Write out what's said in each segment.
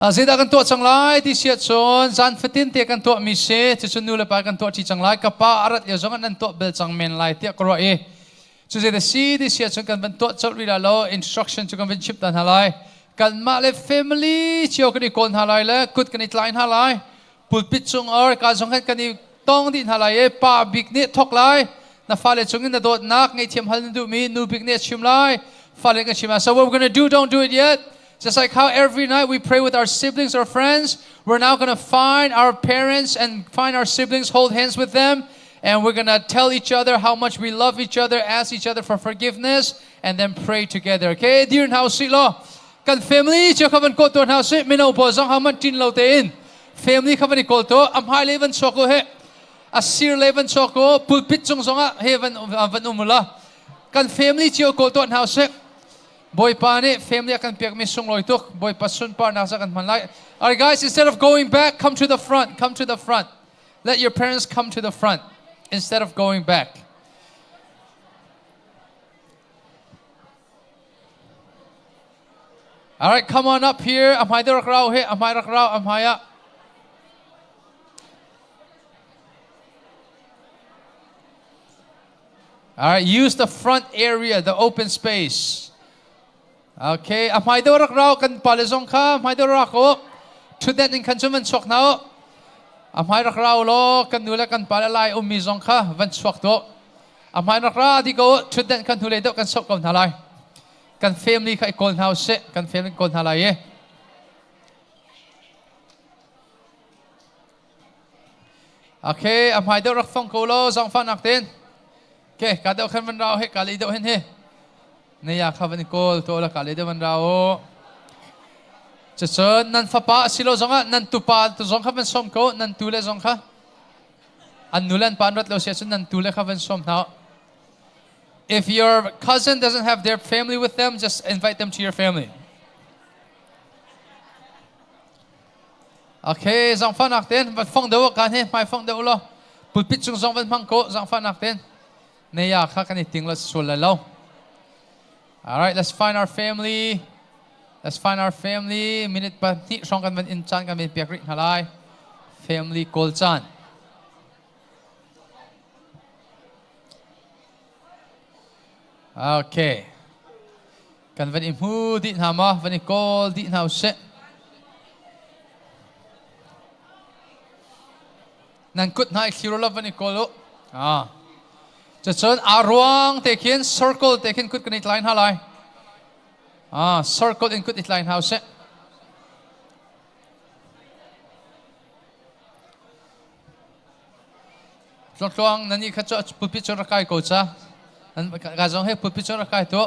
Zeidah kan tuah cang lai ti si ahcun zan fatin te kan tuahmi si cucun nu le pa kan tuah ṭi cang lai ka pa a rat lio zong ah nan tuah bel cang men lai tiah ka ruah i cu zeidah si ti si ahcun kan van tuah colh rih lai lo instruction cu kan van chimh ta hna lai kanmah le family cio kan i kawl hna lai le kut kan i tlai hna lai pulpit cung or ka zong khan kan i tong dih hna lai i pa bik nih thok lai na fale cung in na dawtnak ngaihthiam hal na duhmi nu bik nih a chim lai fale kan chim so what we're gonna do don't do it yet. Just like how every night we pray with our siblings or friends, we're now going to find our parents and find our siblings, hold hands with them, and we're going to tell each other how much we love each other, ask each other for forgiveness, and then pray together. Okay, dir hna usih law. Kan family cio kha van kawl tuah hna usih. Mino pawl zong ha man ṭin lo tein family kha van i kawl tuah. A hmai lei van chuak u he. A sir lei van chuak u. Pulpit cung zongah he van van um u la. Kan family cio kawl tuah hna usih. Bawipa nih family a kan pekmi sunglawi tuk. Bawipa sunparnak za kan hman lai. Alright guys, instead of going back, come to the front. Come to the front. Let your parents come to the front instead of going back. All right, come on up here. Amhai rak rau he, amhai rak rau, amhai ah. All right, use the front area, the open space. Okay, a hmai deuh rak rau kan pale zong kha hmai deuh rak u. Thutden in khan cun van chuak hna u. A hmai rak rau law kan nu le kan pale lai ummi zong kha van chuak tuah. A hmai rak ra di ko thutden kan hnulei deuh kan sok ko hna lai. Kan family kha i kawl hna usih. Kan family kawl hna lai i. Okay, a hmai deuh rak fong ko law zangfahnak ten. Okay, ka deuh khan van rau he ka lei deuh hin hi. Ne ya kha van kawl to la ka lei deuh van rau. Cucun nan fapa a si lo zongah nan tupa tu zong kha van sawm ko, nan tu le zong kha. An nu le an pa an rat lo si ahcun nan tu le kha van sawm hna. If your cousin doesn't have their family with them, just invite them to your family. Okay, zangfahnak ten van fong deuh kan he hmai fong deuh law pulpit cung zong van hmang ko zangfahnak ten ne ya kha kan i ting la sual lai lo. All right, let's find our family. Let's find our family. Minute 2 hrawng kan van in caan kan van piak rih hna lai. Family kawl caan. Okay. Kan van i hmu dih hna maw? Van i kawl dih hna usih. Nan kut hna i thlir lo van i kawl u. Ah. Cucun aa ruang te khin circle te khin kut kan i tlai hna lai. Ah, circle in kut i tlai hna usih. Tluangtluang nan nih kha cu pulpit cu rak kai ko ca. Nan ka zong he pulpit cu rak kai tu.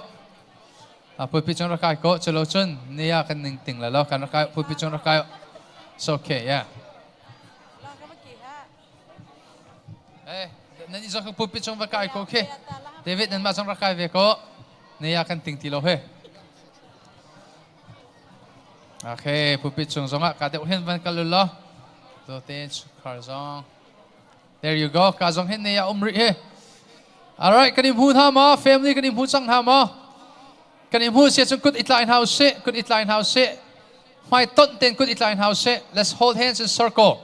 A pulpit cu rak kai ko culo cun nia kan ning ting la lo kan rak kai pulpit cu rak kai. It's okay, yeah. Eh, nan i zong pulpit cung va kai ko khi. David nan mah zong rak kai ve ko. Nia kan ting ti lo he. Okay, pulpit cung zongah ka deuh hin van kal law. To te khar zong. There you go. Ka zong hin ne ya um rih he. All right, kan i hmu hna ma? Family kan i hmu cang hna ma? Kan i hmu sia cun kut i tlai hna usih, kut i tlai hna usih. Hmai tonh ten kut i tlai hna usih. Let's hold hands in circle.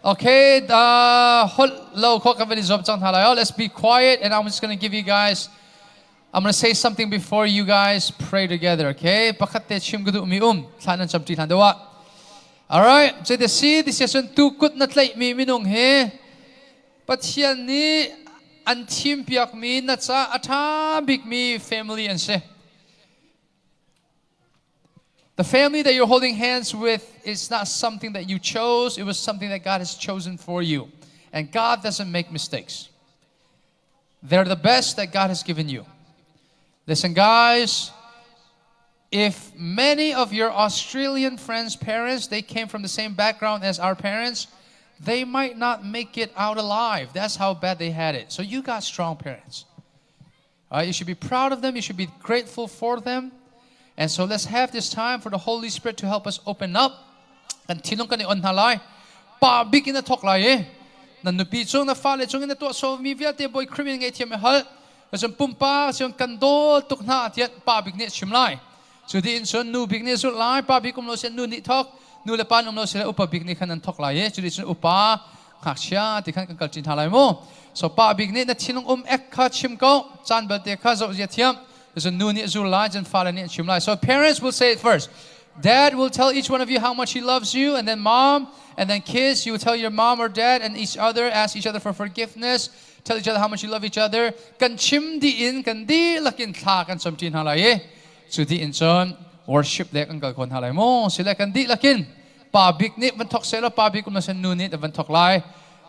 Okay, holh lo kho kan van i zuam cang hna lai. Oh, let's be quiet and I'm just going to give you guys I'm going to say something before you guys pray together, okay? Pakhat te chim ka duh mi um. Thla nan cam ṭi hlan deuh ah. All right, so the si this is tu kut na tlaih mi minung he Pathian nih an thim piak mi na ca a ṭha bik mi family an si. The family that you're holding hands with is not something that you chose, it was something that God has chosen for you. And God doesn't make mistakes. They're the best that God has given you. Listen, guys, if many of your Australian friends' parents, they came from the same background as our parents, they might not make it out alive. That's how bad they had it. So you got strong parents. All right, you should be proud of them. You should be grateful for them. And so let's have this time for the Holy Spirit to help us open up. Kan thinlung kan i on hna lai. Pa bik in a thawk lai i nan nupi cung na fale cung in na tuah mi vialte Bawi Khrih in ngaihthiam i hal. Cun pumpak cun kan daw tuk hna tiah pa bik nih a chim lai. Cu ti in cun nu bik nih zulh lai, pa bik um lo seh nu nih thawk, nu le pa um lo seh upa bik nih khan an thawk lai i cu ti cun upa ngakchia ti khan kan kal ṭi hna lai mu. So pa bik nih na thinlung um ek kha chim ko, caan belte kha zoh zia thiam. Cun nu nih zul lai, cun fale nih an chim lai. So parents will say it first. Dad will tell each one of you how much he loves you, and then mom, and then kids, you will tell your mom or dad and each other, ask each other for forgiveness, tell each other how much you love each other. Kan chim dih in, kan dihlak in thla kan cam ṭi hna lai i cu dih in cun worship le kan kal ko hna lai mu. Sile kan dihlak in pa bik nih van thok seh pa bik um na nu nih van thok lai.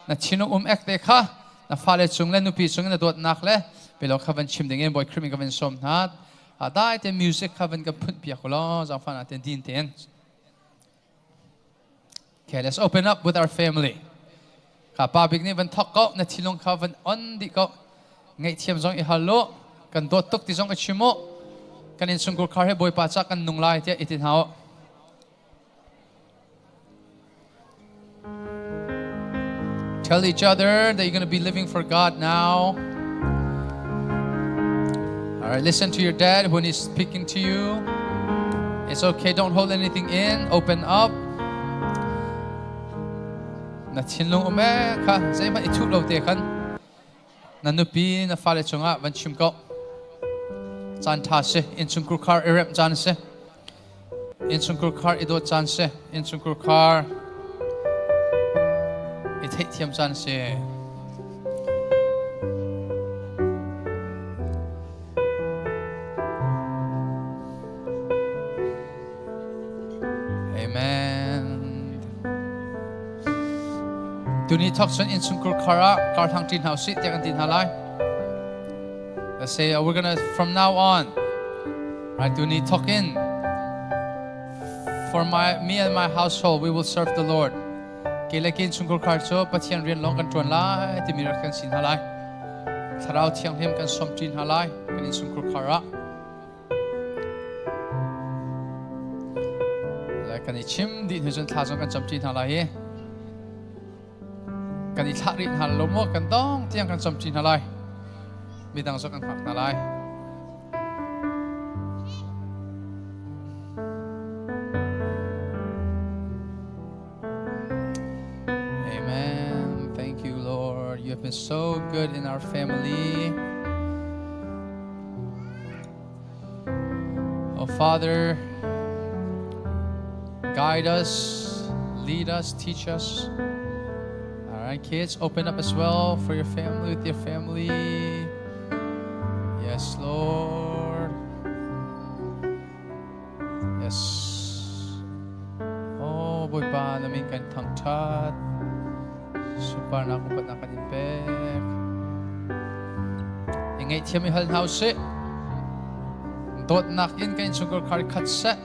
Na thinlung um ek te kha na fale cung le nupi cung na dawtnak le pelo kha van chim ding in Bawi Khrih min ka van sawm hna. Dai te music kha van ka phunh piak law zaangfah na ten din ten. Okay, let's open up with our family. Ka pa bik nih van thok ko, na thinlung kha van on dih ko. Ngaihthiam zong i hal lo, kan dawt tuk ti zong i chim u. Kan innchungkhar khar he Bawipa ca kan nung lai tiah i ti hna u. Tell each other that you're going to be living for God now. All right, listen to your dad when he's speaking to you. It's okay, don't hold anything in, open up. Na thinlung um e kha zeihmanh i thup lo te khan na nupi na fale cungah van chim ko. Caan ṭha si, innchungkhar khar i remh caan si. Innchungkhar khar i dawt caan si. Innchungkhar khar i theihthiam caan si. Amen. Tuni thawk cun innchungkhar khar ah kar hlang ṭi hna usih tiah kan ti hna lai. Let's say we're gonna from now on, right? Tuni thawk in for my me and my household we will serve the Lord. Ke le ke innchungkhar khar cu Pathian rian lawng kan ṭuan lai timi rak kan si hna lai. Thlarau Thianghlim kan sawm ṭi hna lai kan innchungkhar khar ah. Le kan i chim dih hnu cun thla zong kan camṭi hna lai i kan i thlah rih hna lo maw kan dong tiang kan camṭi hna lai midang zong kan hngak hna lai. Amen. Thank you, Lord. You have been so good in our family. Oh, Father, guide us, lead us, teach us. All right, kids, open up as well for your family, with your family. Yes, Lord. Yes. Oh, Bawipa, na min kan thangṭhat. Sunparnak upatnak kan in pek. I ngaihthiam i hal hna usih. Dawtnak in kan innchungkhar khar khat seh.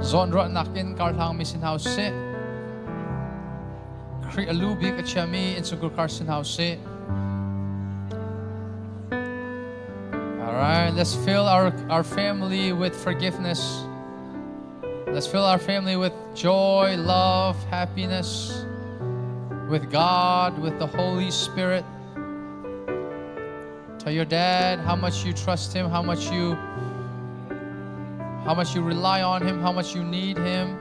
Zawnruahnak in karhlang mi si hna usih. Khrih a lu bik a chiami innchungkhar khar si hna usih. All right, let's fill our family with forgiveness. Let's fill our family with joy, love, happiness, with God, with the Holy Spirit. Tell your dad how much you trust him, how much you how much you rely on him, how much you need him.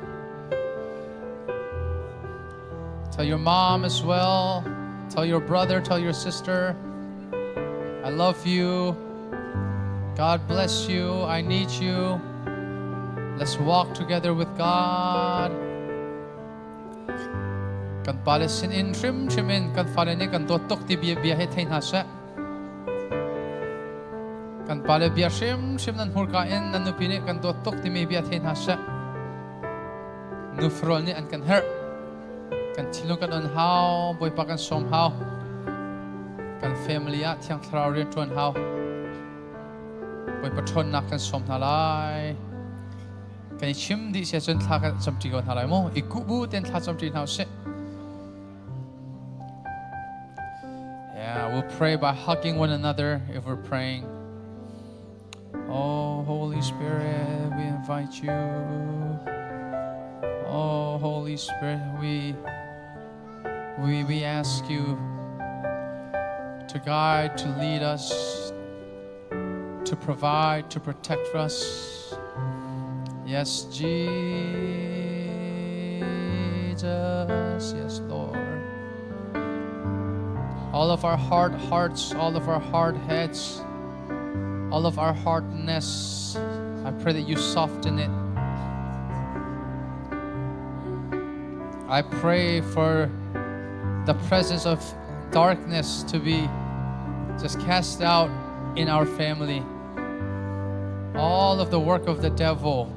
Tell your mom as well. Tell your brother, tell your sister. I love you. God bless you. I need you. Let's walk together with God. Kan pale sin in hrimhrim in kan fale nih kan dawt tuk ti bia bia he thei hna seh. Kan pale bia hrimhrim nan hmurka in nan nupi nih kan dawt tuk timi bia thei hna seh. Nufrawl nih an kan herh. Kan thinlung kan on hau, Bawipa kan sawm hau. Kan family ah Thiang Thlarau rian ṭuan hau. Bawipa ṭhawnnak kan sawm hna lai. Kan i chim dih sia cun thla kan camṭi ko hna lai mu. I kuh bu tein thla camṭi hna usih. Yeah, we'll pray by hugging one another if we're praying. Oh, Holy Spirit, we invite you. Oh, Holy Spirit, we ask you to guide, to lead us. to provide, to protect us. Yes, Jesus. Yes, Lord. All of our hard hearts, all of our hard heads, all of our hardness, I pray that you soften it. I pray for the presence of darkness to be just cast out in our family. All of the work of the devil.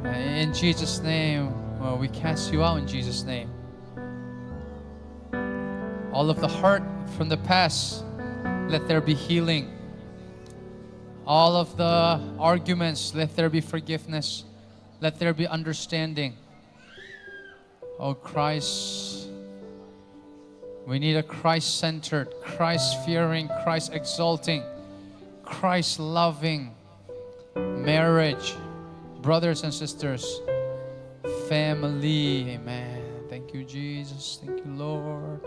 In Jesus' name, well, we cast you out in Jesus' name. All of the hurt from the past, let there be healing. All of the arguments, let there be forgiveness. Let there be understanding. Oh Christ, we need a Christ centered, Christ fearing, Christ exalting, Christ loving marriage. Brothers and sisters, family. Amen. Thank you, Jesus. Thank you, Lord.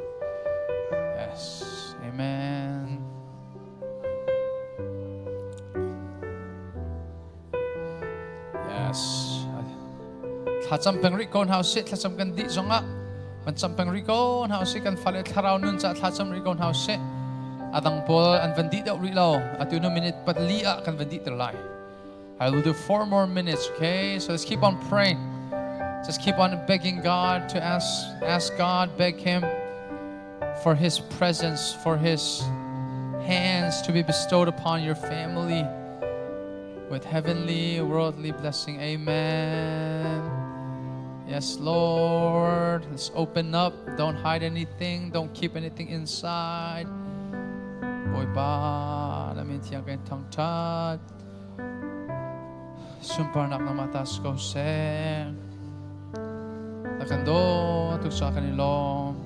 Yes. Amen. Yes. Thlacam peng rih ko hna usih. Thlacam kan dih zongah kan cam peng rih ko hna usih. Kan fale thlarau nun ca thlacam rih ko hna usih. Adang pawl an van dih deuh rih lo. Atu nu minute 4 ah kan van dih ter lai. I will do 4 more minutes, okay? So let's keep on praying. Just keep on begging God to ask God, beg Him for His presence, for His hands to be bestowed upon your family with heavenly, worldly blessing. Amen. Yes, Lord. Let's open up. Don't hide anything. Don't keep anything inside. Bawipa, na min thiang kan thangṭhat. Sunparnak nangmah ta si ko seh. Na kan dawt tuk caah kan i lawm.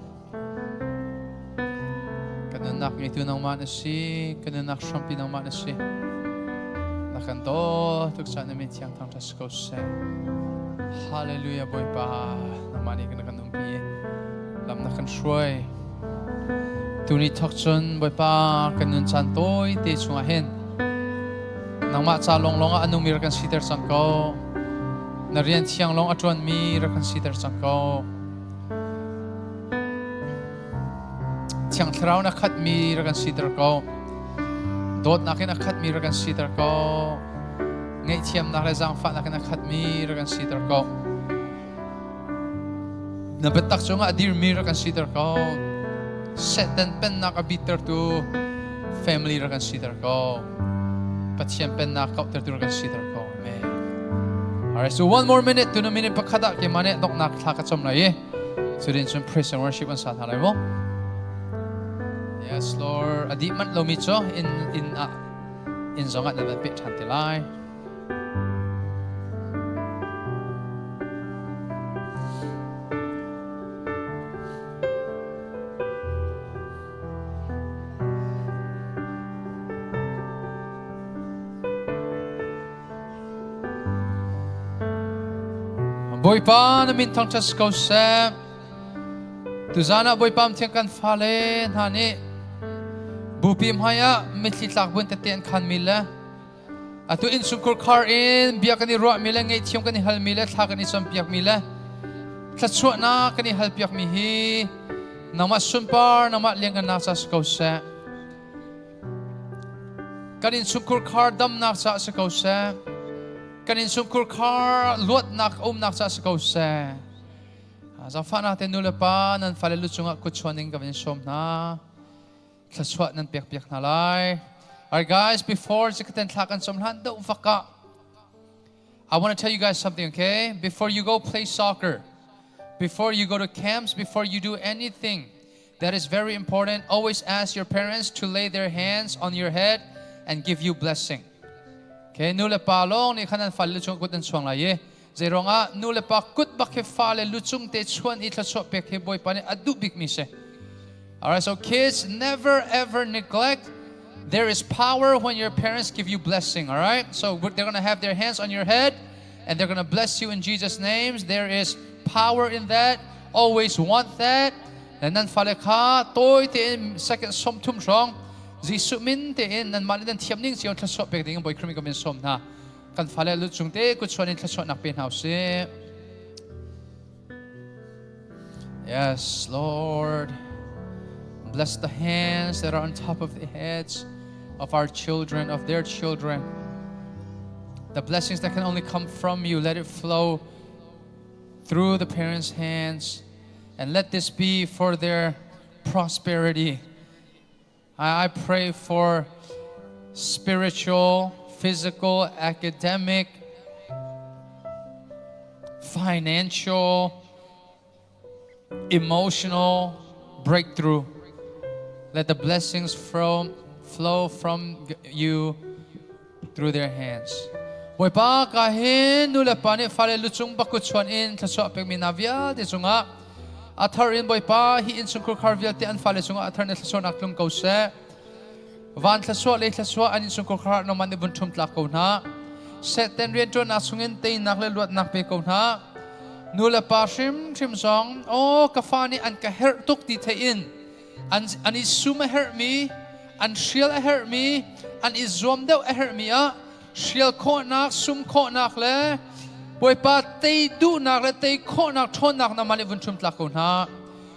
Kan nunnak ngeitu nangmah na si, kan nunnak hrampi nangmah na si. Na kan dawt tuk caah na min thiang thangṭhat si ko seh. Hallelujah Bawipa, nangmah nih na kan umpi, lam na kan hruai. Tuni thawk cun Bawipa kan nun caan tawi te chungah hin nangmah ca lawnglawng ah a nungmi rak kan siter cang ko. Na rian thiang lawng a ṭuanmi rak kan siter cang ko. Thiang Thlarau in a khatmi rak kan siter ko. Dawtnak in a khatmi rak kan siter ko. Ngaihthiamnak le zaangfahnak in a khatmi rak kan siter ko. Na biatak cungah a dirmi rak kan siter ko. Satan pennak a bittertu family rak kan siter ko. Pathian pennak kauhtertu rak kan siter ko. Amen. Alright, so one more minute, tuna minute pakhat ah keimah nih donghnak thla ka cam lai i cutin cun praise and worship an sa hna lai mu. Yes, Lord. A dih manh lomi cu in in ah in zong ah nan van peh ṭhan te lai. Bawipa na min thangṭhat si ko seh. Tuzan ah Bawipa thiang kan fale hna nih bupi hmai ah mitthli tlak buin tete an khanmi le atu innchungkhur khar in bia kan i ruahmi le ngaihthiam kan i halmi le thla kan i cawnpiakmi le thluachuahnak kan i halpiakmi hi nangmah sunpar nangmah lianngannak ca si ko seh. Kan innchungkhur khar damnak caah si ko seh. Kan innchungkhur khar luatnak umnak caah si ko seh. Zaangfahnak te nu le pa nan fale lu cungah kut chuan ding ka van in sawm hna. Thluachuah nan pek piak hna lai. Alright guys, before zikaten thla kan som hlan deuh vak ah I want to tell you guys something, okay? Before you go play soccer, before you go to camps, before you do anything that is very important, always ask your parents to lay their hands on your head and give you blessing. Okay, nu le pa lawng nih khan an fale lu cung kut an chuang lai i zeiruangah nu le pa kut bak hi fale lu cung te chuan i thluachuah pek hi Bawipa nih a duh bikmi si. Alright, so kids, never ever neglect. There is power when your parents give you blessing, all right? So they're going to have their hands on your head and they're going to bless you in Jesus' names. There is power in that. Always want that. And nan fale kha tawi tein second 30 hrawng. Jesuh min tein nanmah nih nan thiam ning cio thluachuah pek ding in Bawi Khrih ka min sawm hna. Kan fale lu cung te kut chuan in thluachuahnak pe hna usih. Yes, Lord. Bless the hands that are on top of the heads of our children, of their children. The blessings that can only come from you, let it flow through the parents' hands. And let this be for their prosperity. I, I pray for spiritual, physical, academic, financial, emotional breakthrough. Let the blessings from, flow from you through their hands. Bawipa ka hin nu le pa nih fale lucung bakut chuan in thluachuah pekmi hna vialte cungah a thar in Bawipa hi innchungkhur khar vialte an fale cungah a thar in thluachuahnak tlung ko seh. Van thluachuah le thluachuah an innchungkhur khar nangmah nih vun ṭhum tlak ko hna. Satan rianṭuannak chungin teinak le luatnak pe ko hna. Nu le pa hrimhrim zong, aw ka fa nih an ka herh tuk ti theih in an i sum a herhmi, an hrial a herhmi, an i zuam deuh a herhmi ah hrial khawhnak, sum khawhnak le Bawipa tei duhnak le tei khawhnak ṭhawnnak nangmah nih vun ṭhum tlak ko hna.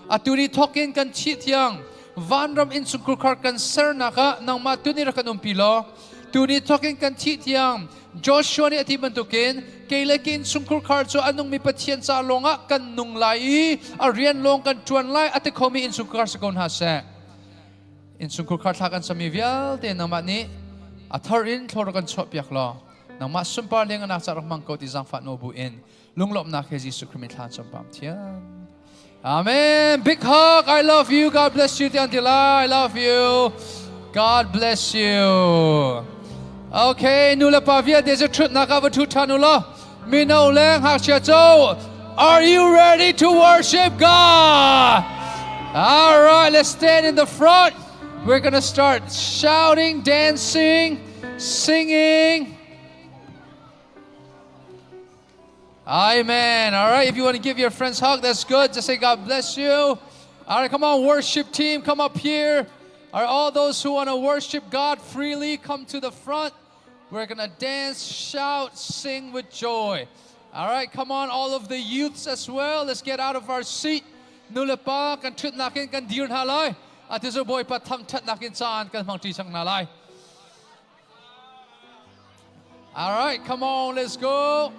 Atu ni thawkin kan thih tiang vanram innchungkhur khar kan sernak ah nangmah tuni rak kan umpi law tuni thawkin kan thih tiang Joshua nih a ti bantukin kei le ka innchungkhur khar cu a nungmi Pathian ca lawngah kan nung lai i a rian lawng kan ṭuan lai a ti khomi innchungkhar si ko hna seh. Innchungkhur khar thla kan cami vialte nangmah nih a thar in thlor kan chuahpiak law nangmah sunpar lenganak ca rak hmang ko ti zaangfah nawl bu in lunglawmhnak he Jesuh Khrih min thla cam pam thiam. Amen. Big hug. I love you. God bless you. Tiang tila. I love you. God bless you. Okay, nu le pa vialte cu ṭhutnak ah va ṭhu ṭhan u law mino le ngakchia cu Are you ready to worship God? All right, let's stand in the front. We're going to start shouting, dancing, singing. Amen. All right, if you want to give your friends hug, that's good. Just say God bless you. All right, come on, worship team, come up here. All right, all those who want to worship God freely, come to the front. We're going to dance, shout, sing with joy. All right, come on, all of the youths as well. Let's get out of our seat. Nulepa kan ṭhutnak in kan dir hna lai. Atu cu Bawipa thangṭhatnak in caan kan hmang ṭi cang hna lai. All right, come on, let's go.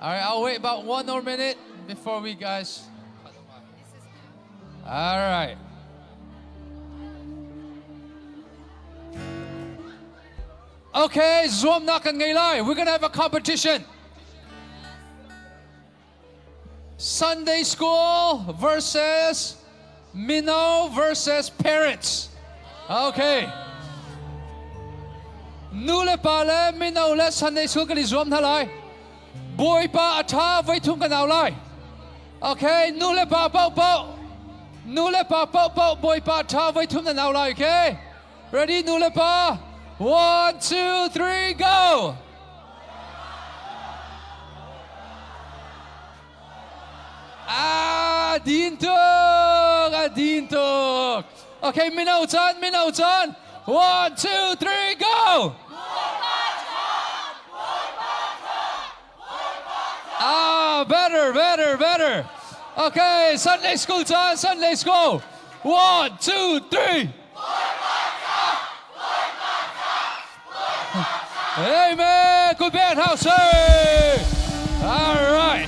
All right, I'll wait about one more minute before we guys. All right. Okay, zuamnak kan ngei lai. We're gonna have a competition. Sunday school versus mino versus parents. Okay. Nu le pa le mino le Sunday school kan i zuam hna lai. Bawipa a ṭha voi thum kan au lai. Okay, nu le pa paoh paoh. Nu le pa paoh paoh Bawipa a ṭha voi thum nan au lai, okay? Ready, nu le pa? One, two, three, go! Ah, din tuk! A din tuk! Okay, mino chan, mino chan. One, two, three, go! Ah, better, better, better. Okay, Sunday school chan, Sunday school. One, two, three. Amen. Good band house. Hey. All right.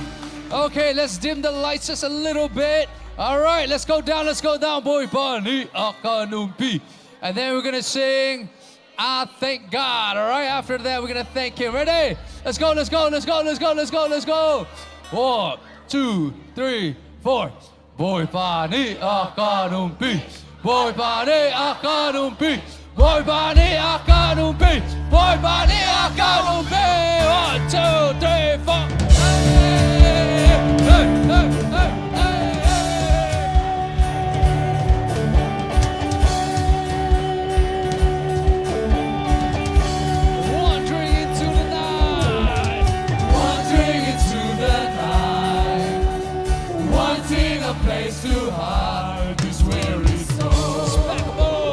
Okay, let's dim the lights just a little bit. All right, let's go down. Let's go down. Bawipa nih a kan umpi. And then we're going to sing I thank God. All right, after that, we're going to thank Him. Ready? Let's go, let's go, let's go, let's go, let's go, let's go. One, two, three, four. Bawipa nih a kan umpi. Bawipa nih a kan umpi. Bawipa nih a kan umpi. Bawipa nih a kan umpi. One, two, three, four. Hey, hey, hey, hey, hey, hey. Wandering into the night. Wandering into the night. Wanting a place to hide this weary soul.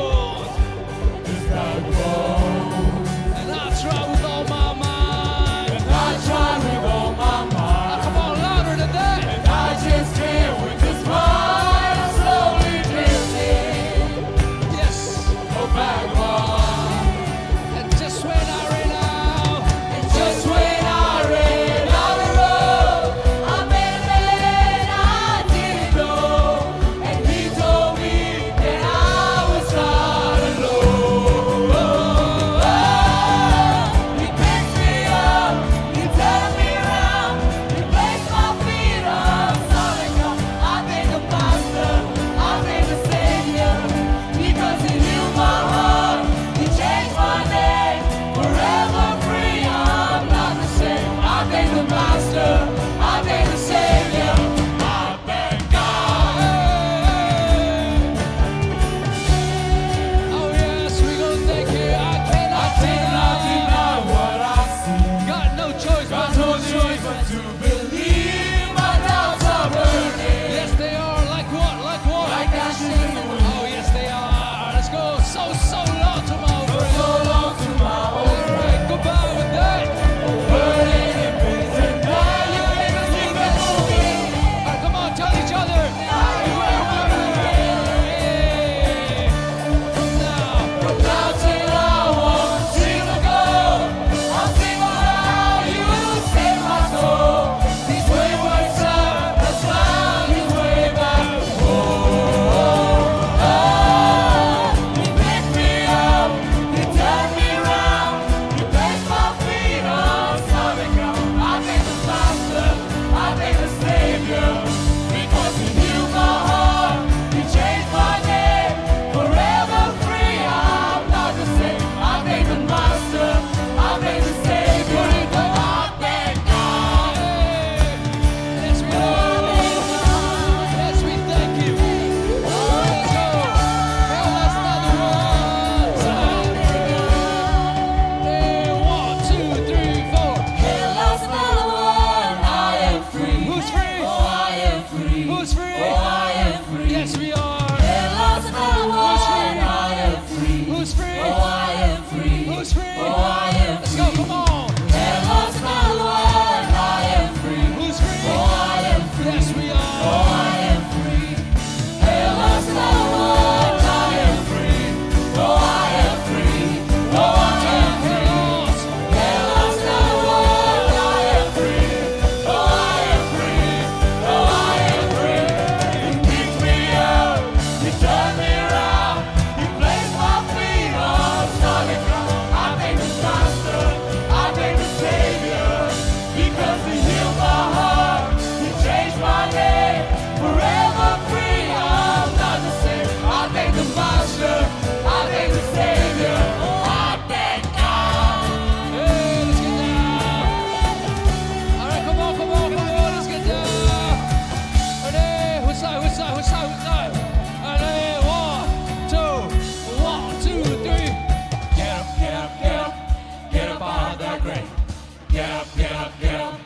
Get up, get up, get up,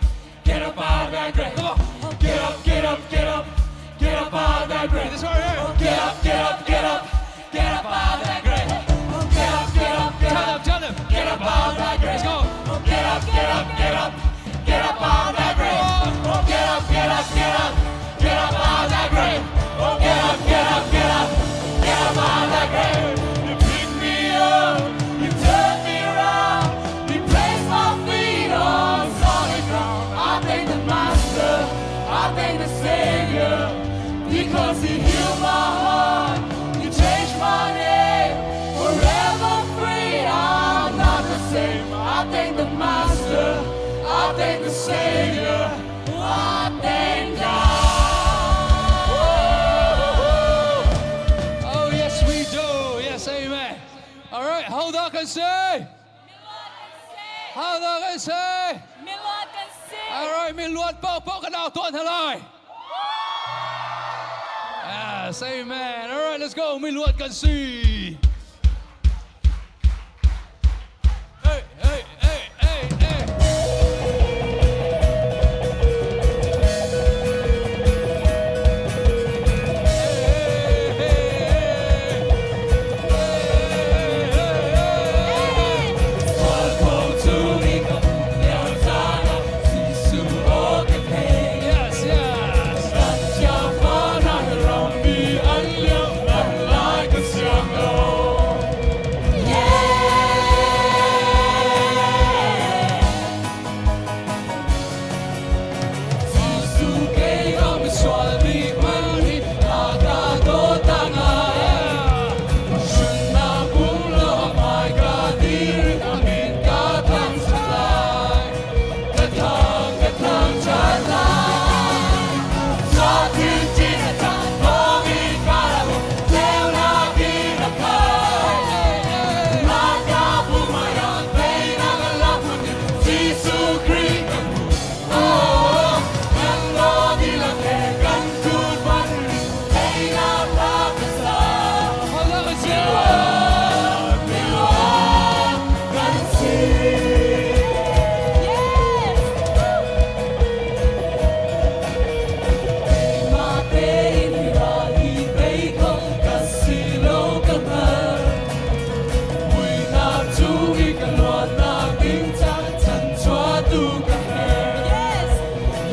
get up out of that grave. Come on. Get up, get up, get up, get up out of that grave. This right here. Get up, get up, get up, get up out of that grave. Get up, get up, get up. Tell them, tell them. Get up out of that grave. Let's go. Get up, get up, get up, get up out of that grave. Get up, get up, get up, get up out of that grave. Get up, get up, get up, get up out of that grave. You pick me up, you turn me around, you place my feet on solid ground. I thank the Master, I thank the Savior, because He healed my heart, He changed my name, forever free. I'm not the same. I thank the Master, I thank the Savior, I thank God. Oh, yes, we do. Yes, amen. All right, hold on and say. Hold on and say. Miluat kan si. All right, mi luat po po ka now tuan halai. Yes, amen. All right, let's go. Mi luat kan si. Hey, hey, hey, hey, hey. Hey, hey, hey. Hey, hey, hey. Yes, yes. Yes.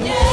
Yeah.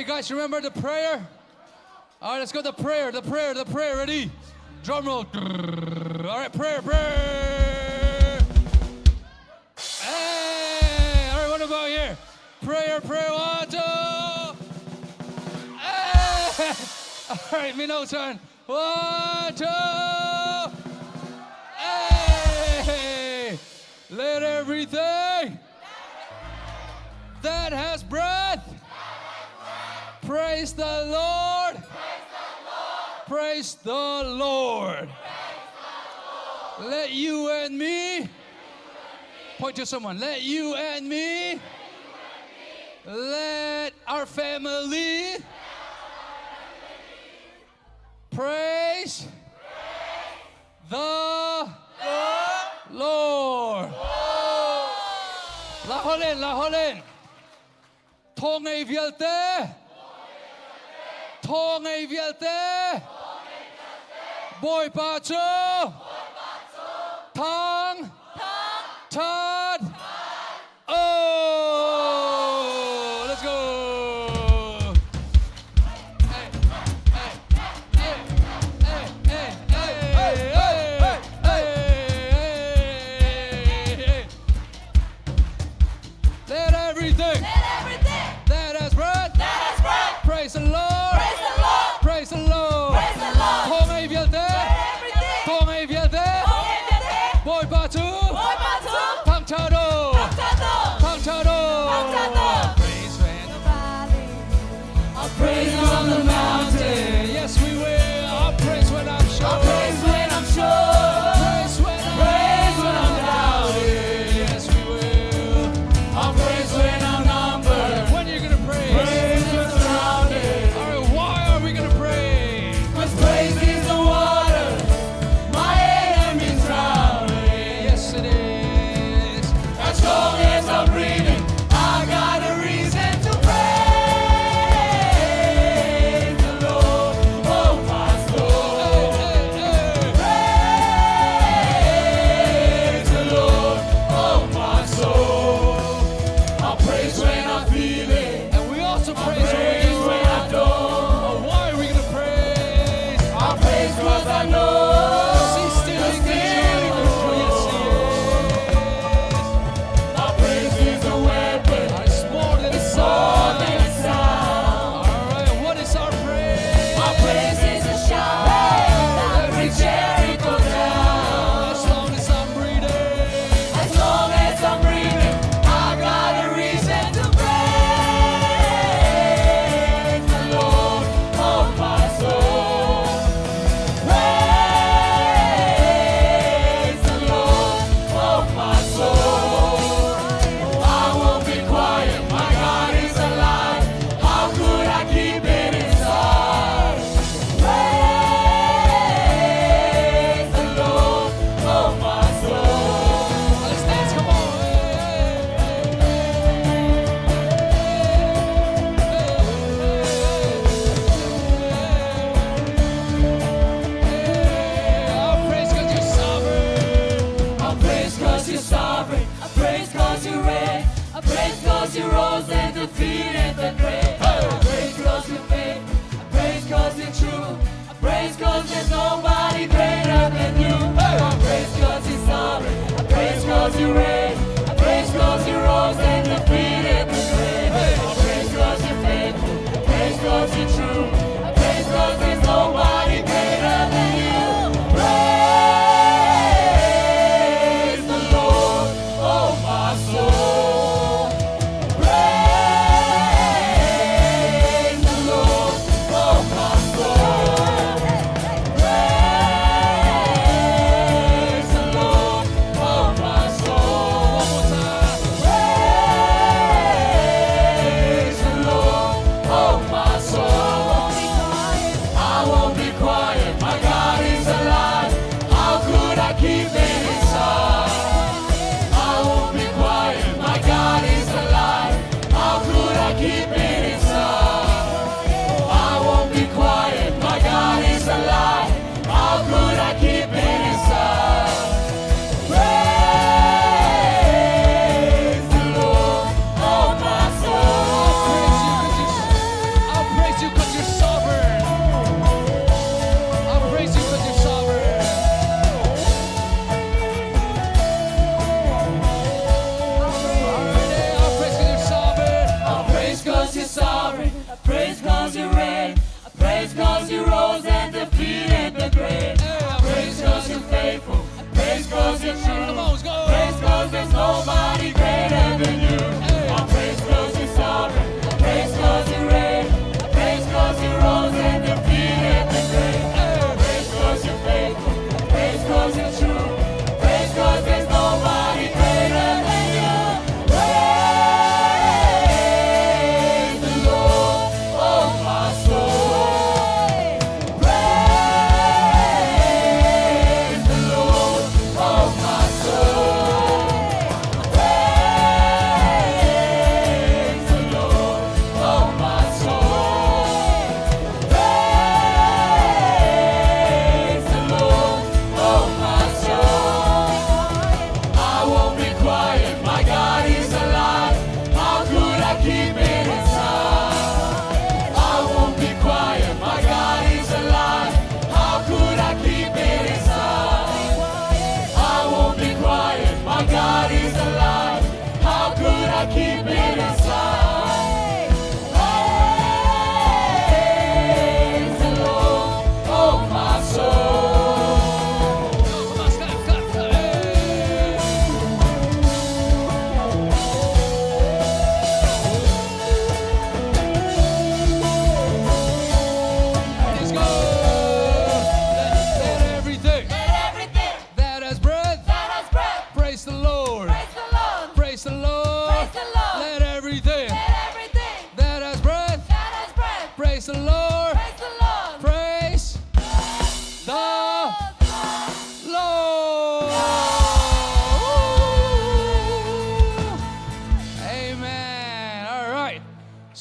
Okay, guys, remember the prayer? All right, let's go. The prayer, the prayer, the prayer. Ready? Drum roll. All right, prayer, prayer. Hey! All right, what about here? Prayer, prayer, one, two. Hey! All right, mino turn. One, two. Hey! Let everything that has breath praise the Lord. Praise the Lord. Let you and me point to someone. Let you and me let our family praise the Lord. La holin, la holin. Thaw ngei vialte. Thaw ngei vialte. Bawipa cu. Thang. That. Oh, let's go. Hey, hey, hey, hey, hey, hey, hey, hey, hey, hey. Let everything Let everything that has breath that has breath praise the Lord. praise the Lord. Praise the Lord. Praise the Lord. Thaw ngei vialte. Everything. Thaw ngei vialte. Thaw ngei vialte. Bawipa cu. Bawipa cu. Thangṭhat u. Thangṭhat u. Thangṭhat u. Thangṭhat u. Praise when I'll praise on the mountain. Yes, we will. I'll praise when I'm sure. I'll praise when I'm sure. Praise when I'm Praise when I'm doubting. Yes, we will. I'll praise when I'm numbered. When are you gonna praise? Praise when surrounded. All right, why are we gonna praise? 'Cause praise is the water my enemies drowning. Yes, it is. As long as I'm breathing, I got a reason to praise the Lord. Oh, my soul. Hey, hey, hey. Praise the Lord. Oh, my soul. I praise when I feel it. And we also praise when we Praise don't. when I don't. Oh, why are we gonna praise? I praise 'cause I know He's still you're in still in control. Yes, he is. My praise is a weapon. It's more than a More song. than a sound. All right, what is our praise? My praise is a shout that brings Jericho down. As long as I'm breathing, As long as I'm breathing, I got a reason to praise the Lord, oh my soul. Praise the Lord, oh my soul. I won't be quiet, my God is alive. How could I keep it inside? Praise the Lord, oh my soul. let's dance. Come on. Hey, hey, hey. I'll praise 'cause you're sovereign. I praise 'cause you're sovereign. I praise 'cause you reign. I praise 'cause you rose and defeated the grave. I praise 'cause you're faithful. I praise 'cause you're true. I praise 'cause there's nobody greater than you. I praise 'cause you're sovereign. I praise 'cause you reign. I praise 'cause you rose and defeated the grave. I praise 'cause you're faithful. I praise 'cause you're true. I praise 'cause there's nobody greater than you. Praise the Lord, oh my soul. Praise the Lord, oh my soul. Praise the Lord, oh my soul.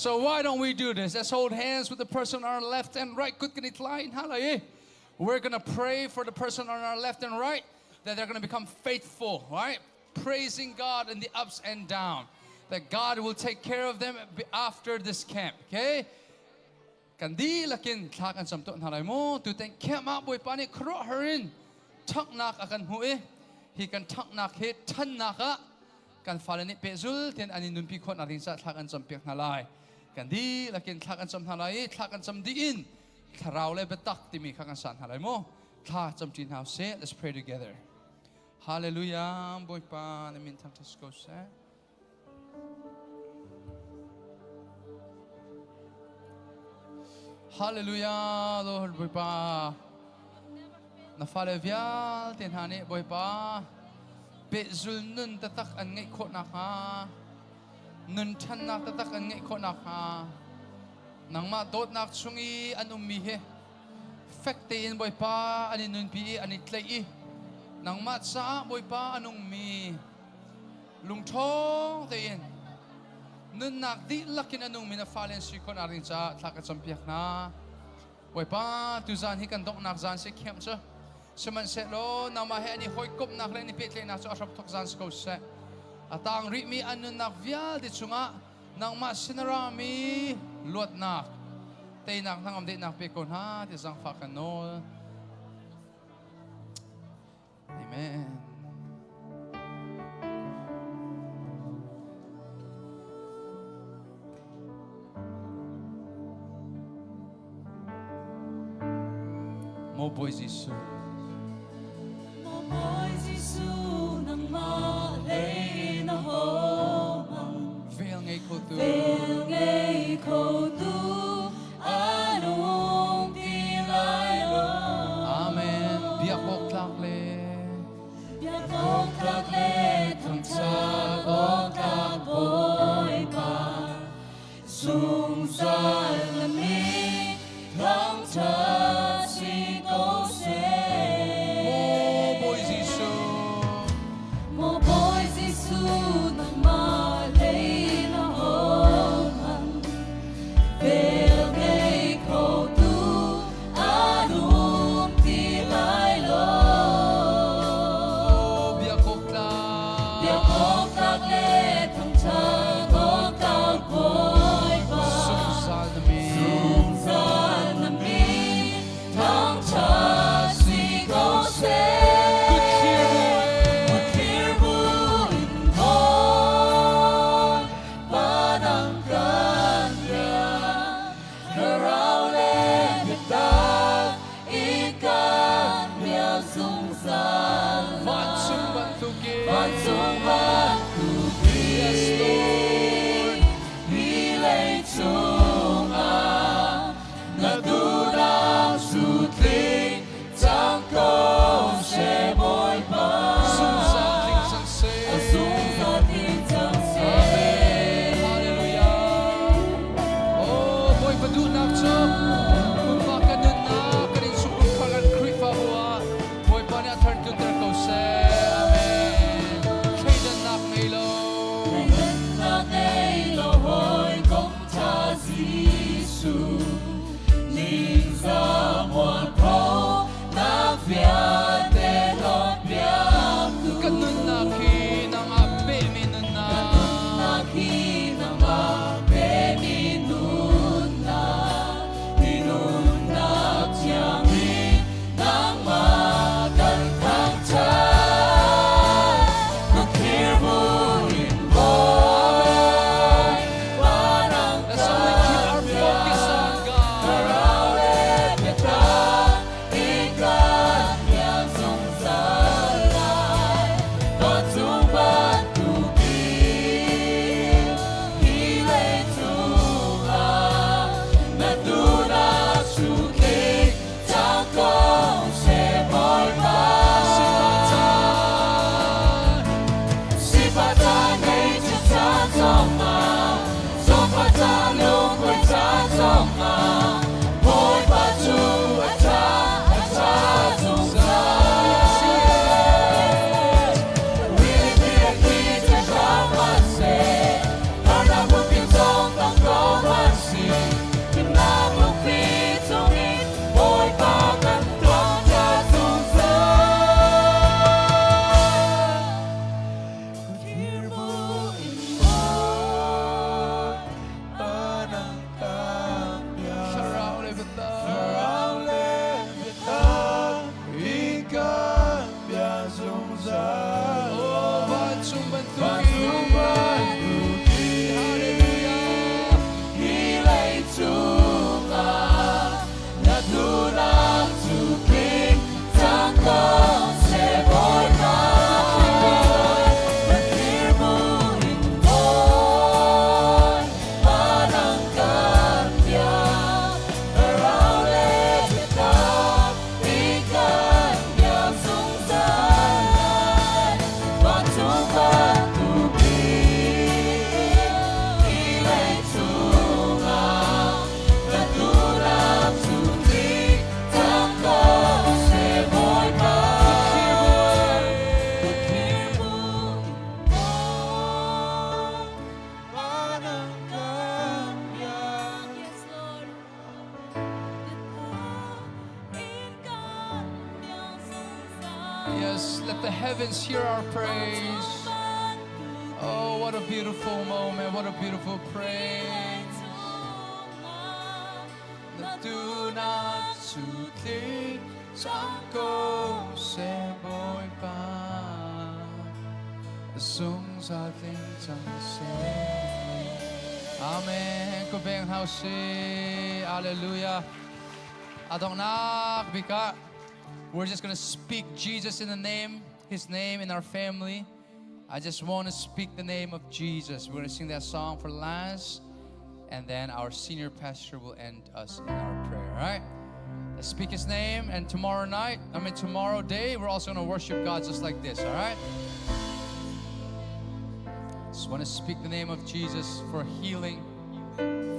So why don't we do this? Let's hold hands with the person on our left and right. Kut kan i tlai hna lai i we're going to pray for the person on our left and right that they're going to become faithful, right? Praising God in the ups and down. That God will take care of them after this camp, okay? Kan dihlak in thla kan cam tuah hna lai mu. Tutan camp ah Bawipa nih khuaruahhar in ṭhanghnak a kan hmuh i hi kan ṭhanghnak hi ṭhannak ah kan fale nih pehzul tein an i nunpi khawh nak ding caah thla kan campiak hna lai. Kan dihlak in thla kan cam hna lai i thla kan cam dih in thlarau le biatak timi kha kan sa hna lai mu. Thla camṭi hna usih. Let's pray together. Hallelujah. Bawipa na min thangṭhat si ko seh. Hallelujah Lord Bawipa na fale vialte hna nih Bawipa pehzul nun taktak an ngeih khawh nakhnga nun ṭhannak taktak an ngeih khawh nakhnga nangmah dawtnak chung i an ummi hi fek tein Bawipa an i nunpi i an i tlaih i nangmah caah Bawipa a nungmi lungṭhawng tein nunnak dihlak in a nungmi na fale an si khawh nak ding caah thla ka campiak hna. Bawipa, tuzaan hi kan donghnak zan si khiam cu. Sihmanhsehlaw nangmah he an i hawikomhnak le an i pehtlaihnak cu a hramthok zan si ko seh. A tang rihmi an nunnak vialte chungah nangmah sin a rami luatnak, teinak hnangam dehnak pe ko hna ti zangfah kan nawl. Amen. Maw Bawi Jesuh. Maw Bawi Jesuh nangmah hlei na hohmang Vel ngei kho tu. Vel ngei kho tu a nung ti lai lo. Amen. Biak awk tlak le Biak awk tlak le thangṭhat awk tlak Bawipa zungzal na min thangṭhat si ko seh. Maw Bawi Jesuh. Maw Bawi Jesuh nangmah hlei na hohmang. Yes, let the heavens hear our praise. Oh, what a beautiful moment. What a beautiful praise. Na duhnak cu tling cang ko seh Bawipa. Zungzal tling cang seh. Amen. Ko beng hau si. Hallelujah. A donghnak bik ah we're just going to speak Jesus in the name, his name in our family. I just want to speak the name of Jesus. We're going to sing that song for last, and then our senior pastor will end us in our prayer. All right? Let's speak his name, and tomorrow night, I mean, tomorrow day, we're also going to worship God just like this. All right? Just want to speak the name of Jesus for healing,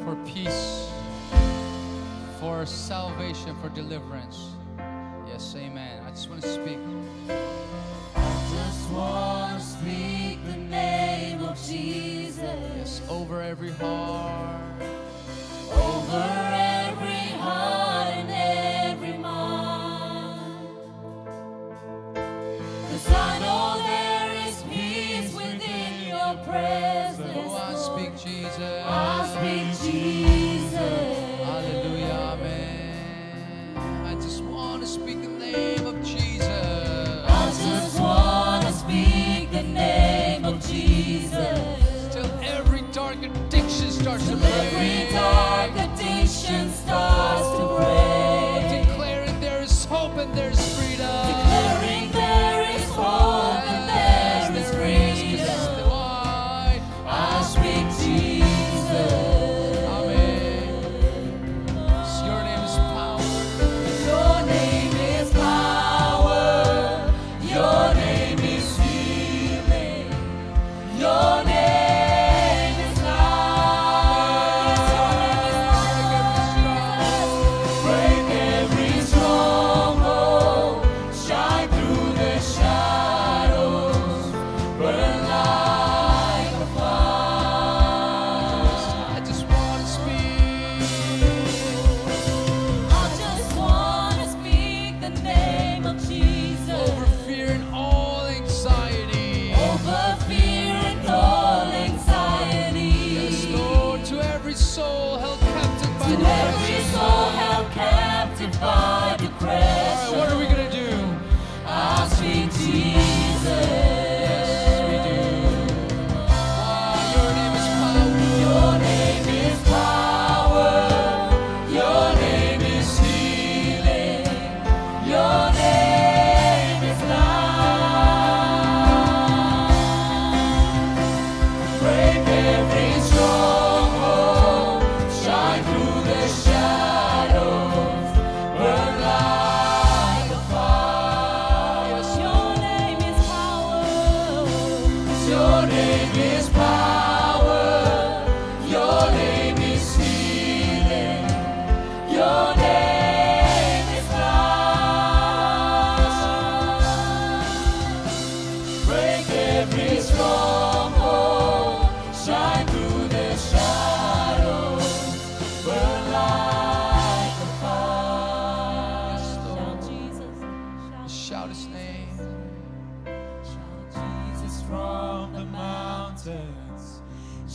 for peace, for salvation, for deliverance. Yes, amen. I just want to speak. I just want to speak the name of Jesus. Yes, over every heart. Over every heart and every mind. 'Cause I know there is peace within your presence. Oh, I speak Jesus. I speak Jesus. Hallelujah, amen. I just want to speak the name of Jesus. I just want to speak the name of Jesus. Till every dark addiction starts to Till every break. dark addiction starts to break. Declaring there is hope and there's freedom. Declaring there is hope and Yes, there is there is. 'Cause freedom. why? I speak Jesus. Amen. Your name is power. Your name is power. Your name is healing. Your name is life. Break every stronghold. Shine through the shadows. Burn like a fire. I just want to speak. I just wanna speak the name of Jesus. Over fear and all anxiety. Over fear and all anxiety. Yes, Lord, to every soul held captive by To every depression. soul held captive by All right, depression. what are we gonna do? I speak Jesus. Yes, we do. Ah, your name is power. Your name is power. Your name is healing. Your name is life. Break every stronghold. Shine through the shadows. Burn like a fire. Your name is power. Your name is power. Your name is healing. Your name is life. Break every stronghold. Shine through the shadows. Burn like a fire. Yes, Lord. Shout Jesus. Shout his name. Shout Jesus from the mountains.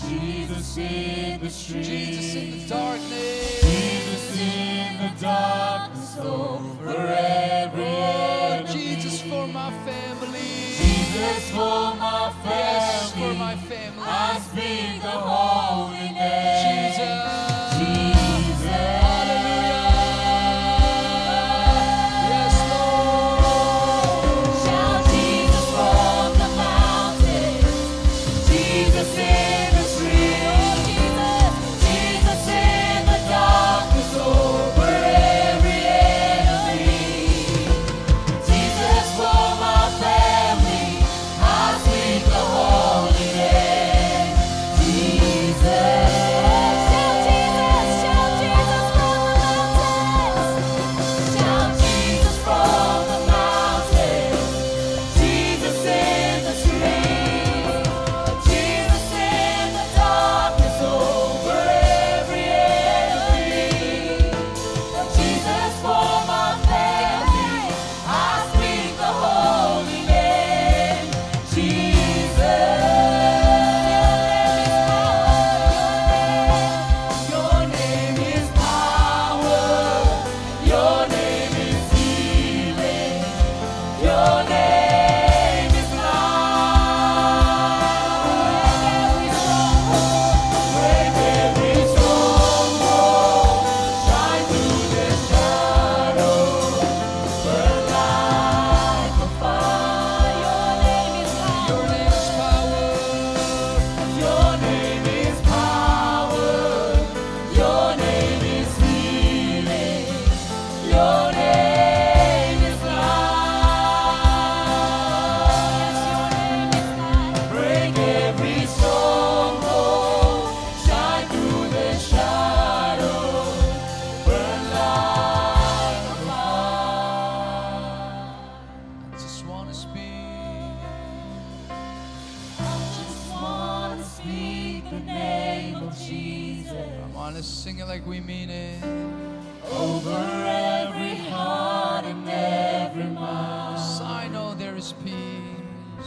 Jesus in the streets. Jesus in the darkness. Jesus in the darkness over every enemy. Jesus for my family. Jesus for my family. Yes, for my family. I speak the holy name. Jesus. Jesus. Hallelujah. Yes, Lord. Shout Jesus from the mountains. Jesus in the streets. Jesus, Jesus in the darkness over every enemy. like we mean it. Over every heart and every mind. 'Cause I know there is peace.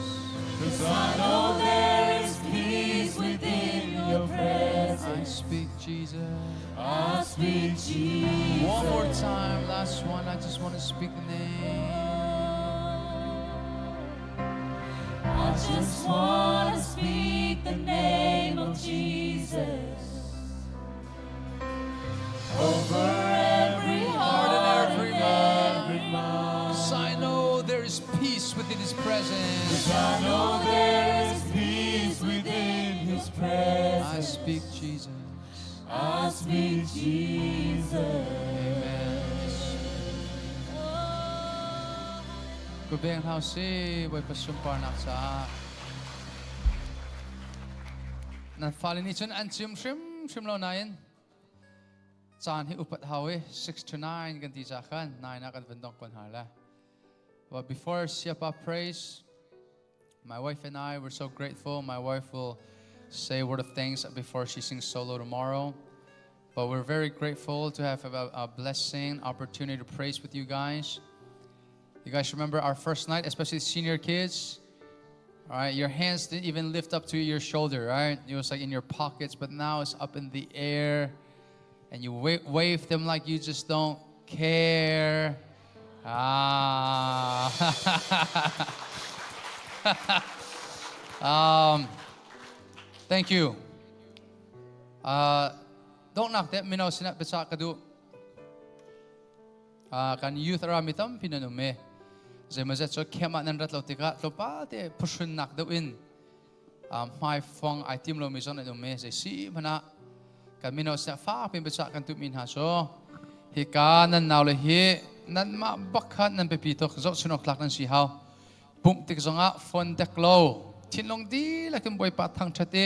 'Cause I know there is peace within your presence. I speak Jesus. I speak Jesus. One more time, last one. I just want to speak the name. I just want to speak the name of Jesus over every Heart and heart every and mind. every mind. 'Cause I know there is peace within His presence. I know there is peace within His I presence. speak Jesus. I speak Jesus. Amen. Kubeng hau si Bawipa sunparnak caah nan fale nih cun an chim hrimhrim lo nain caan hi upat hau i 6 to 9 kan ti ca khan 9 ah kan vun dong kon hna le. But before Siapa prays, my wife and I were so grateful. My wife will say a word of thanks before she sings solo tomorrow. But we're very grateful to have a, a blessing, opportunity to praise with you guys. You guys remember our first night, especially senior kids? All right, your hands didn't even lift up to your shoulder, right? It was like in your pockets, but now it's up in the air. And you wave, wave them like you just don't care. Ah. um, thank you. Uh, donghnak te mino sinah biacah ka duh. Uh, kan youth rami tampi nan um i zeimazet cu camp ah nan rat lo tikah tlawmpal te phuhrunnak deuh in hmaifong ai tim lomi zong nan um i zei si hmanh ah kan mino sinah fak piin biacah kan tuhmi hna cu hika nan naule hi nanmah bak kha nan biapi tuk zohchun awk tlak nan si hau pumh tik zongah phone dek lo thinlung dihlak in Bawipa thangṭhat i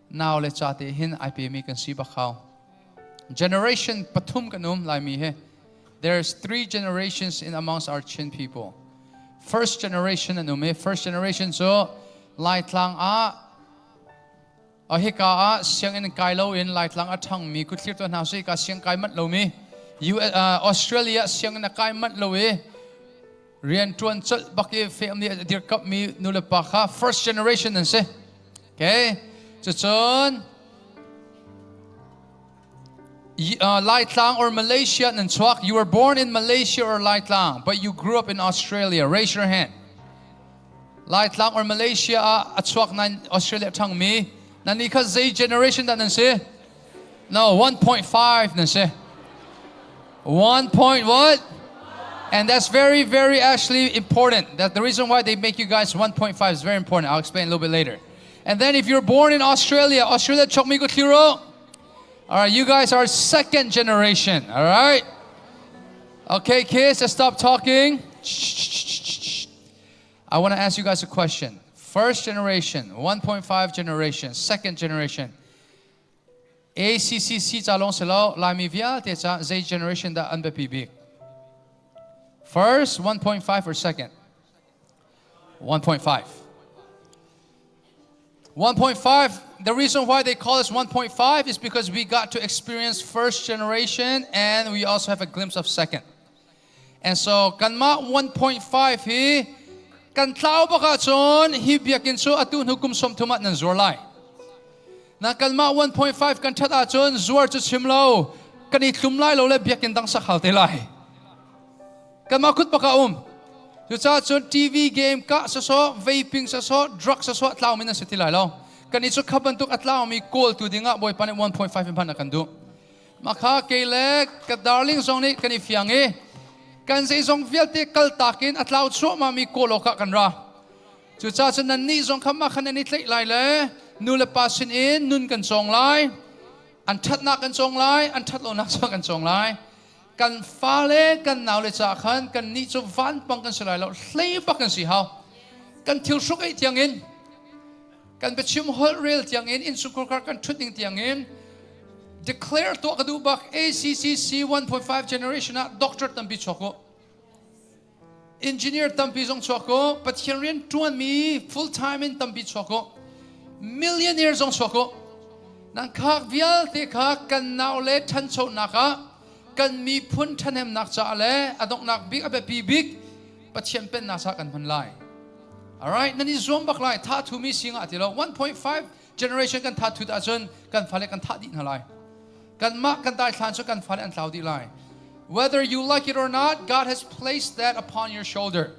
nau le ca te hin ai pemi kan si bak hau generation pathum kan um Laimi he there's three generations in amongst our Chin people first generation an um i first generation cu Laitlang ah a hika ah sianginn kai lo in Laitlang a ṭhangmi kutthlir to hna su hika siang kai manh lomi US, uh, Australia sianginn a kai manh lo i rian ṭuan colh bak i family a dirkamhmi nulepa kha first generation an si okay cucun uh, Laitlang or Malaysia nan chuak you were born in Malaysia or Laitlang but you grew up in Australia raise your hand Laitlang or Malaysia ah a chuak nan Australia ṭhangmi nan ni kha zei generation dah nan si No, 1.5 nan si. 1 point what? And that's very, very actually important. That the reason why they make you guys 1.5 is very important. I'll explain a little bit later. And then if you're born in Australia, Australia chokmi ko thiro. All right, you guys are second generation. All right. Okay, kids, let's stop talking. I want to ask you guys a question. First generation, 1.5 generation, second generation. ACCC ca lawng si lo Laimi vialte ca zei generation dah an biapi bik? First, 1.5 or second? 1.5. 1.5, the reason why they call us 1.5 is because we got to experience first generation and we also have a glimpse of second. And so kanmah 1.5 hi kan tlau bak ahcun hi biakinn cu atu hnu kum 30 ah nan zuar lai. Na kanmah 1.5 kan ṭhat ahcun zuar cu chim lo kan i tlum lai lo le biakinn dang sak hau te lai. Kanmah kut bak ah um. Cucaah cun TV game kah sawsawh, vaping sawsawh, drug sawsawh tlaumi nan si ti lai lo. Kan i cu kha bantuk a tlaumi kawltu dingah Bawipa nih 1.5 in hman a kan duh. Makha kei le ka darling zong nih kan i fiang i kan zeizong vialte kaltak in a tlau chuahmahmi kawl awkah kan ra. Cucaah cun nannih zong kha mah khan nan i tlaih lai le nu le pa sinin nun kan cawng lai, an ṭhatnak kan cawng lai, an ṭhatlonak zong kan cawng lai. Kan fale kan naule caah khan kannih cu vanpang kan si lai lo, hlei bak kan si hau. Kan thil hruk ei tiangin kan biachim holh rel tiangin innchungkhar kar kan ṭhut ning tiangin declare tuah ka duh bak ACCC 1.5 generation ah doctor tampi chuak u engineer tampi zong chuak u Pathian rian ṭuanmi full time in tampi chuak u millionaire zong chuak u. Nan khak vialte kha kan nau le ṭhanchonak ah kan miphun ṭhahnemnak caah le a donghnak bik a biapi bik Pathian pennak caah kan hman lai. Alright, nan i zuam bak lai. Tha thumi singah ti lo. 1.5 generation kan tha thut ahcun kan fale kan thah dih hna lai. Kanmah kan daithlan cu kan fale an tlau dih lai. Whether you like it or not, God has placed that upon your shoulder.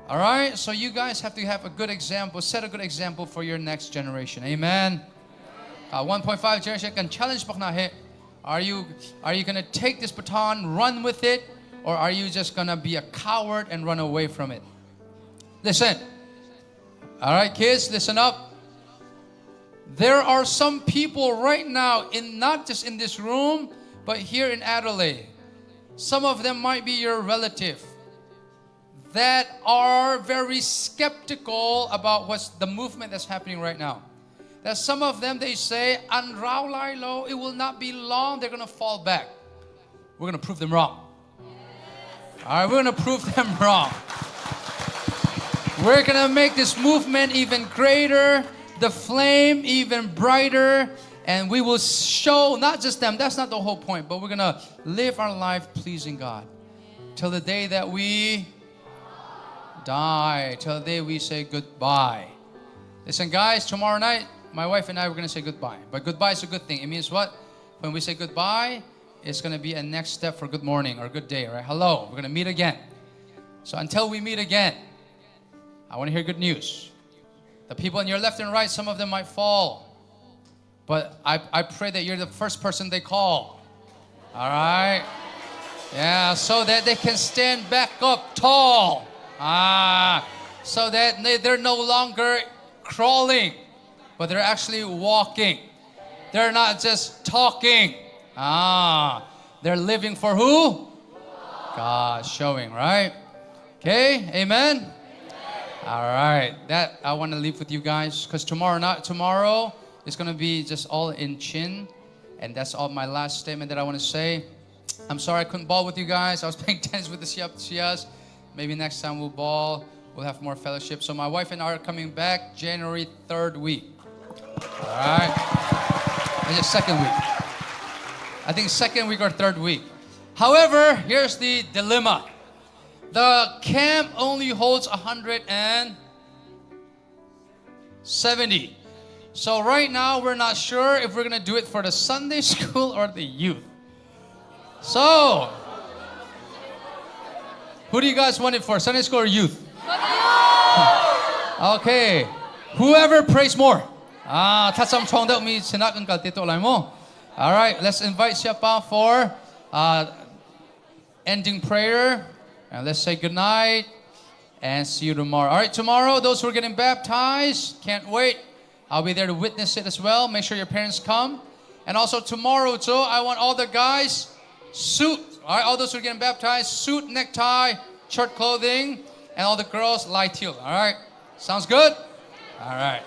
All right, so you guys have to have a good example, set a good example for your next generation. Amen. 1.5 generation can challenge bak na he. Are you going to take this baton, run with it, or are you just going to be a coward and run away from it? Listen. All right, kids, listen up. There are some people right now in not just in this room, but here in Adelaide. Some of them might be your relative that are very skeptical about what's the movement that's happening right now. That some of them they say, "An rau lai lo, it will not be long, they're gonna fall back. We're gonna prove them wrong. All right, we're gonna prove them wrong. We're gonna make this movement even greater, the flame even brighter, and we will show not just them, that's not the whole point, but we're gonna live our life pleasing God till the day that we die, till the day we say goodbye. Listen, guys, tomorrow night, my wife and I, we're gonna say goodbye. But goodbye is a good thing. It means what? When we say goodbye, it's gonna be a next step for good morning or good day, right? Hello, we're gonna meet again. So until we meet again, I wanna hear good news. The people on your left and right, some of them might fall. But I pray that you're the first person they call. All right? Yeah, so that they can stand back up tall. Ah, so that they're no longer crawling, but they're actually walking. They're not just talking. Ah, they're living for who? God, showing, right? Okay, amen? All right, that I want to leave with you guys because tomorrow, not tomorrow, it's going to be just all in Chin, and that's all my last statement that I want to say. I'm sorry I couldn't ball with you guys. I was playing tennis with the Shias. Maybe next time we'll ball. We'll have more fellowship. So my wife and I are coming back January 3rd week. All right. It's second week. I think second week or third week. However, here's the dilemma. The camp only holds 170. So right now we're not sure if we're going to do it for the Sunday school or the youth. So, who do you guys want it for? Sunday school or youth? Okay. Whoever prays more. Ah, thlacam ṭhawng deuh mi sinah kan kal te to lai mu. All right, let's invite Siapa for ending prayer. And let's say good night and see you tomorrow. All right, tomorrow, those who are getting baptized, can't wait. I'll be there to witness it as well. Make sure your parents come. And also tomorrow, too, I want all the guys suit. All right, all those who are getting baptized, suit, necktie, church clothing, and all the girls, lai thil. All right, sounds good? All right.